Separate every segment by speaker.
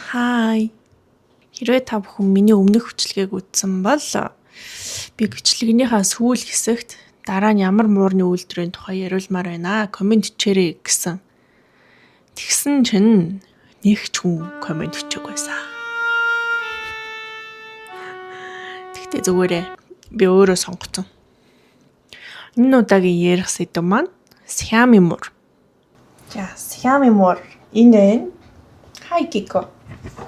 Speaker 1: Hi. Хэрвээ та бүхэн миний өмнөх бичлэгийг үзсэн бол би бичлэгнийхаа сүүл хэсэгт дараа нь ямар муурны үйлдвэрийн тухай яриулмаар байна. Коммент бичээрэй гэсэн. Тэгсэн чинь нэг ч хүн коммент бичээгүй байсан. Тэгтээ зүгээрээ би өөрөө сонгоцсон. Энэ удаагийн ярих сэдэв маань Сиами муур. За, Сиами муур энэ байна. Hi, Kiko.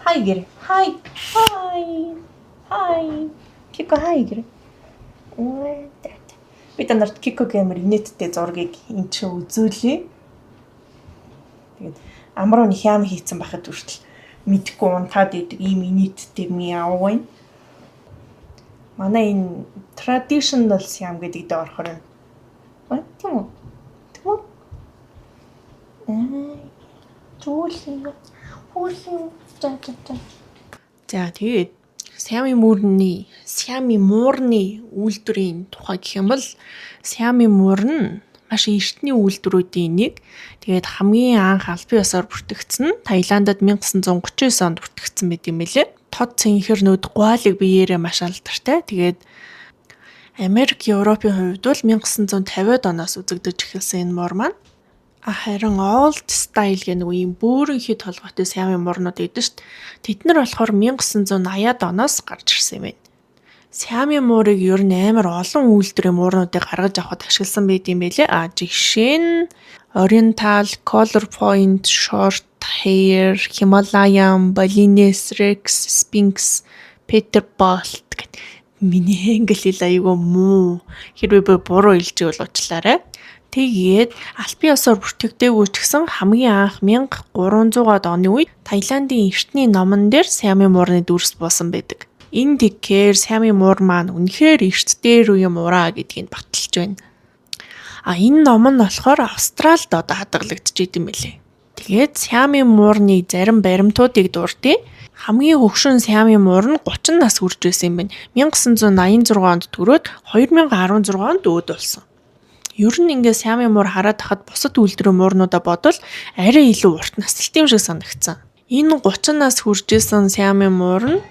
Speaker 1: Hi гэрээ. Hi. Hi. Hi. Kiko, hi гэрээ. Би та нарт Kiko гэмээр инээдтэй зургийг энэ чинь үзүүлье. Тэгээд амруу нь хям хийцэн байхад хүртэл мэдхгүй унтаад идэг ийм инээдтэй мяу байна. Манай энэ traditional Siam гэдэг дээр орохоор байна. Тийм үү? Тийм үү? Аа. Зөөлхөн. Хөөрхөн. За за за. За, тэгээд Сиами муурны үйлдвэрийн тухай гэх юм бол Сиами муур нь маш эртний үйлдвэрүүдийн нэг. Тэгээд хамгийн анх албан ёсоор бүртгэгдсэн нь Таиландад 1939 онд бүртгэгдсэн байт юм билээ. Тод цэнхэр нүд, гуайлаг биеэрээ маш алдартай. Тэгээд Америк, Европын хувьд бол 1950-ад оноос үзэгдэж эхэлсэн энэ муур маань. А харин old style гэх нэг ийм бөөрөнхий толгойтой Сиамын муурнууд байдаг шүү дээ. Тэд нар болохоор 1980-ад оноос гарч ирсэн юм байна. Сиамын муурыг ер нь амар олон үйлдвэрийн муурнуудыг гаргаж авахад ашигласан байт юм билээ. А жишээ нь Oriental, Color Point, Short Hair, Himalayan, Balinese, Rex, Sphinx, Peterbald гэх. Миний англи хэл айгүй муу. Хэрвээ би буруу хэлж байвал уучлаарай. Тэгээд албан ёсоор бүртгэгдээгүй ч гэсэн хамгийн анх 1300-аад оны үед Таиландын эртний номон дээр Сиамын муурны дүрс буусан байдаг. Энэ тэгэхээр Сиамын муур маань үнэхээр эрт дээр үеийн муураа гэдгийг баталж байна. А энэ ном нь болохоор Австралид одоо хадгалагдаж идэм билээ. Тэгээд Сиамын муурны зарим баримтуудыг дурдъя. Хамгийн хөгшин Сиамын муур нь 30 нас хүрч байсан юм байна. 1986 онд төрөөд 2016 онд өөд болсон. Ер нь ингээ Сиамын муур хараад тахад бусад үйлдвэрийн муурнуудаа бодвол арай илүү урт насалтай юм шиг санагдсан. Энэ 30 нас хүрч исэн Сиамын муур нь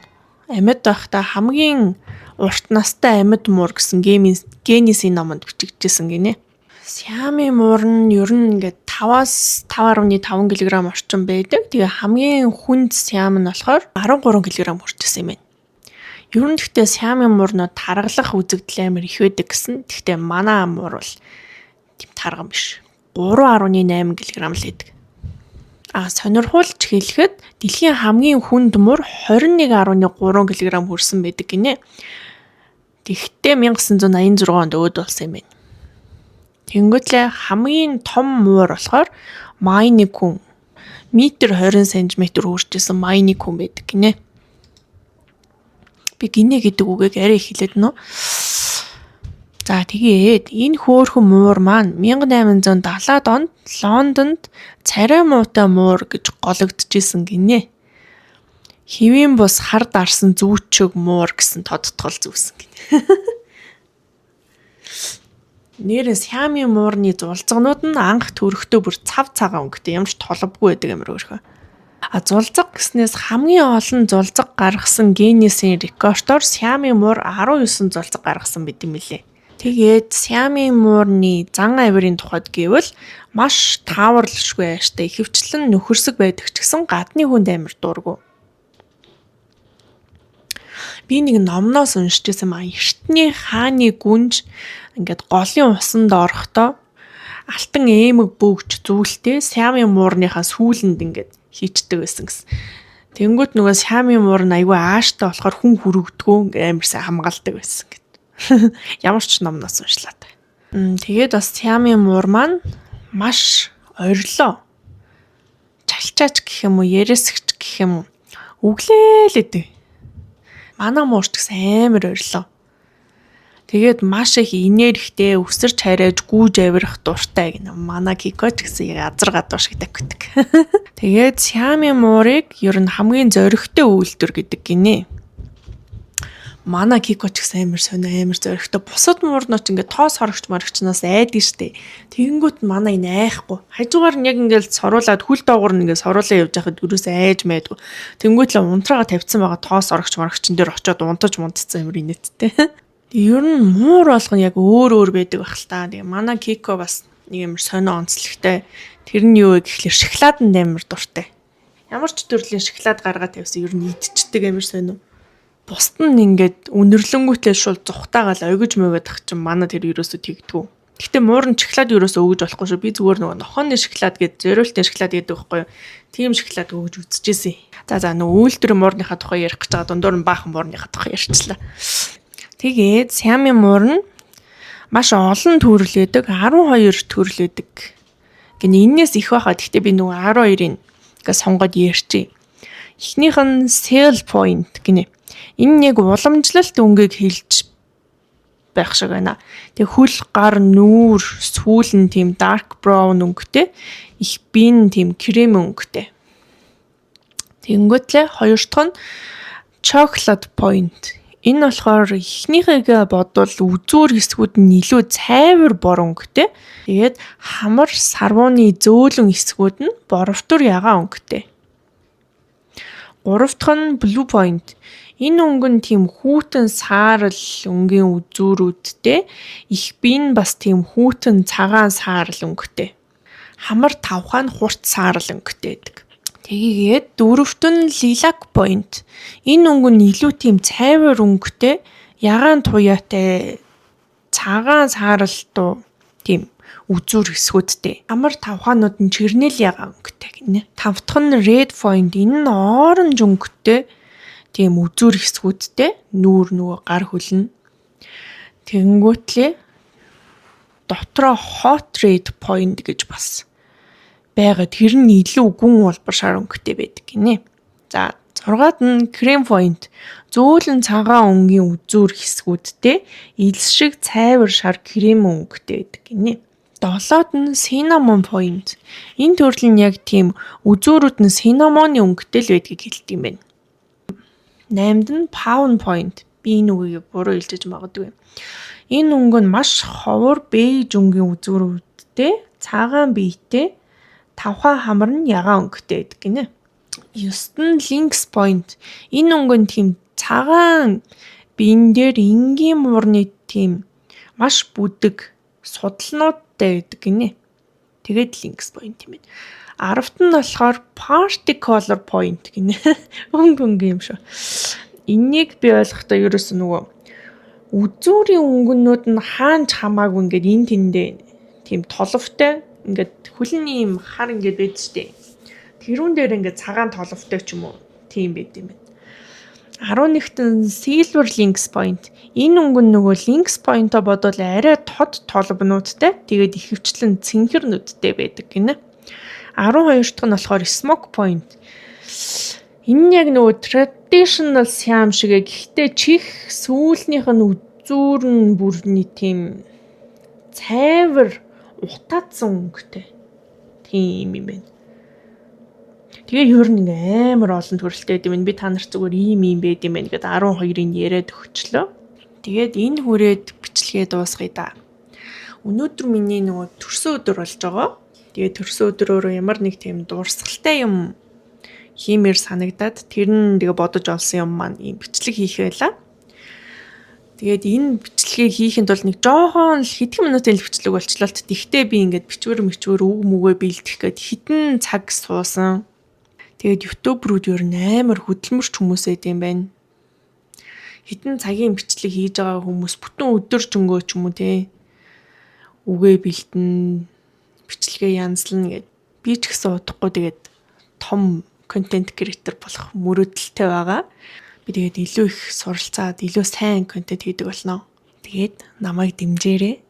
Speaker 1: амьд байхдаа хамгийн урт настай амьд муур гэсэн Гиннесийн номонд бичигдсэн гинэ. Сиамын муур нь ер нь ингээд 5-аас 5.5 кг орчим байдаг. Тэгээ хамгийн хүнд Сиам нь болохоор 13 кг хүрчсэн юм байна. Ер нь гэхдээ Сиамын муурнууд таргалах үзэгдэл амар их байдаг гэсэн. Гэхдээ манай муур бол тийм тарган биш. 3.8 кг л байдаг. А сонирхуулж хэлэхэд дэлхийн хамгийн хүнд муур 21.3 кг хүрсэн байдаг гинэ. Тэгэхдээ 1986 онд өөд болсон юм байна. Тэнгүүтлээ хамгийн том муур болохоор Maine Coon. Метр 20 см хүрчээсэн Maine Coon байдаг гинэ. Би гинэ гэдэг үгийг арай их хэлээд нөө. За, тэгээд энэ хөөрхөн муур маань 1870-ад онд Лондонд царай муутай муур гэж гологдож исэн гинэ. Хэвийн бус хар дарсан зүүчиг муур гэсэн тодтгол зүүсэн гинэ. Нээрээ Сиамын муурны зулцганууд нь анх төрөхдөө бүр цав цагаан өнгөтэй, ямар ч толбгүй байдаг, амар өөрхөн. А зулцга гэснээс хамгийн олон зулцга гаргасан Гиннесийн рекордоор Сиамын муур 19 зулцга гаргасан байт юм билээ. Тэгээд Сиамын муурны зан авирын тухайд гэвэл маш тааварлашгүй ааштай, ихэвчлэн нөхөрсөг байдаг ч гэсэн гадны хүнд амар дургүй. Би нэг номноос уншиж байсан маа, эртний хааны гүнж ингээд голын усанд орохдоо алтан ээмэг бөөгч зүйлтэй Сиамын муурныхаа сүүлэнд ингээд хийчдэг байсан гэсэн. Тэнгүүт нөгөө Сиамын муур нь айгүй ааштай болохоор хүн хүрэгдгүү, ингээ амар сайн хамгаалдаг байсан гэд. Ямар ч номноос уншлаа та. Тэгээд бас Сиамын муур маань маш орилоо. Чалчаач гэх юм уу, яриасгч гэх юм уу. Өглөөл идэг. Манай муур ч гэсэн амар орилоо. Тэгээд маш их энергитэй, өсөрч харайж, гүүж авирах дуртай гинэ. Манай Кико ч гэсэн газар гадуур шиг тавьдаг. Тэгээд Сиамын муурыг ер нь хамгийн зоригтой үйлдвэр гэдэг гинэ. Манай Кико ч гэсэн амар сонио, амар зоригтой. Бусад муурнууд ч ингээд тоос хорогч морогчноос айдаг штэ. Тэгэнгүүт манай энэ айхгүй. Хажуугаар нь яг ингээд соруулаад, хөл доогуур нь ингээд соруулаа явж байхад юусоо айж майдгүй. Тэнгүүт л унтраагаа тавьсан байгаа тоос орогч морогчон дээр очиод унтаж мунтцсан, амар инээдтэй. Ер нь муур болгоно яг өөр өөр байдаг байх л та. Тэгээ манай Кико бас нэг амар сонио онцлогтой. Тэр нь юу вэ гэхлээр шоколаданд амар дуртай. Ямар ч төрлийн шоколад гаргаад тавьсан, ер нь идчихдэг, амар сонио. Бусд нь ингээд үнэрлэнгүүтлээ шууд зүхтаагаал огиж мөгөөд ах чинь манай тэр ерөөсөө тэгдэггүй. Гэхдээ муур нь шоколад ерөөсөө өгөж болохгүй шүү. Би зүгээр нөгөө нохооны шоколад гээд, зориултын шоколад гэдэг байхгүй юу? Тийм шоколад өгөж үзчихээсэн. За, нөгөө үйлдвэрийн муурныхаа тухай ярих гэж байгаа, дундуур нь баахан муурныхаа тухай ярьчлаа. Тэгээд Сиамын муур нь маш олон төрөл байдаг. 12 төрөл байдаг. Гэнэ энэс их байхаа. Гэхдээ би нөгөө 12-ыг ингээ сонгоод ярьчих. Эхнийх нь Seal Point гинэ. Энэ нь яг уламжлалт өнгийг хэлж байх шиг байна. Тэг хөл, гар, нүүр, сүүл нь тийм dark brown өнгөтэй, их бие нь тийм крем өнгөтэй. Тэнгүүтлээ хоёр дахь нь Chocolate Point. Энэ болохоор эхнийхээгээ бодвол үзүүр хэсгүүд нь илүү цайвар бор өнгөтэй. Тэгээд хамар, сарвууны зөөлөн хэсгүүд нь боровтор ягаан өнгөтэй. Гурав дахь нь Blue Point. Энэ өнгө нь тийм хүйтэн саарал өнгийн үзүүрүүдтэй. Их бие нь бас тийм хүйтэн цагаан саарал өнгөтэй. Хамар, тавхай нь хурц саарал өнгөтэй байдаг. Тэгээд дөрөвт нь Lilac Point. Энэ өнгө нь илүү тийм цайвар өнгөтэй, ягаан туяатай, цагаан сааралтуу тийм үзүүр хэсгүүдтэй. Хамар, тавхайнууд нь чернил ягаан өнгөтэй гинэ. Тав дахь нь Red Point. Энэ нь orange өнгөтэй, тийм үзүүр хэсгүүдтэй, нүүр, нөгөө гар хөлнө. Тэгэнгүүтлээ дотроо Hot Red Point гэж бас байгаа. Тэр нь илүү гүн улбар шар өнгөтэй байдаг гинэ. За, 6-ад нь Cream Point. Зөөлөн цагаан өнгийн үзүүр хэсгүүдтэй, элс шиг цайвар шар крем өнгөтэй байдаг гинэ. Долоод нь Cinnamon Point. Энэ төрөл нь яг тийм үзүүрүүд нь cinnamon-ы өнгөтэй л байдгийг хэлдэг юм байна. 8-нд нь Fawn Point. Би энэ үгийг буруу хэлжиж магадгүй. Энэ өнгө нь маш ховор бейж өнгийн үзүүрүүдтэй, цагаан биетэй, тавхай, хамар нь ягаан өнгөтэй байдаг гинэ. 9-т нь Lynx Point. Энэ өнгө нь тийм цагаан биен дээр энгийн муурны тийм маш бүдэг судалнуудтай байдаг гинэ. Тэгээд Lynx Point юм байна. 10-т нь болохоор Party Color Point гинэ. Өнгө өнгө юм шүү. Энийг би ойлгохдоо ерөөсөө нөгөө үзүүрийн өнгөнүүд нь хаанч хамаагүй ингээд энэ тэндээ тийм толовтой, ингээд хөлний юм хар ингээд байдаг штэ. Тэрүүн дээр ингээд цагаан толовтой ч юм уу, тийм байд юм байна. 11-т нь Silver Lynx Point. Энэ өнгө нь нөгөө Lynx Point-о бодвол арай тод толбнуудтай. Тэгээд ихэвчлэн цэнхэр нүдтэй байдаг гинэ. 12 дахь нь болохоор Smoke Point. Энэ нь яг нөгөө traditional Siam шиг, гэхдээ чих сүүлнийх нь үзүүр нь бүрний тийм цайвар утаатсан өнгөтэй. Тийм юм байна. Тэгээ ер нь ингээ амар олон төрөлтэй юм. Би та нарт зүгээр ийм ийм байд юм байна гэдээ 12-ыг яриад өгчлөө. Тэгээд энэ хүрээд бичлэгээ дуусгая да. Өнөөдөр миний нөгөө төрсөн өдөр болж байгаа. Тэгээд төрсөн өдрөөрөө ямар нэг тийм дурсгалтай юм хиймээр санагдаад, тэр нь тэгээ бодож олсон юм маань ийм бичлэг хийх байлаа. Тэгээд энэ бичлэгийг хийхэд бол нэг жоохон л хэдхэн минутын л бичлэг болчлоо л. Тэгтээ би ингээд бичвэр мичвэр, үг мүгээ бэлдэх гээд хэдэн цаг суусан. Тэгээд YouTuber-үүд ер нь амар хөдөлмөрч хүмүүс байд юм байна. Хэдэн цагийн бичлэг хийж байгаа хүмүүс бүтэн өдөржингөө ч юм уу те, үгээ бэлдэн, бичлэгээ янзлна гэд. Би ч гэсэн удахгүй тэгээд том контент creator болох мөрөөдөлтэй байгаа. Би тэгээд илүү их суралцаад, илүү сайн контент хийдэг болно. Тэгээд намайг дэмжээрэй.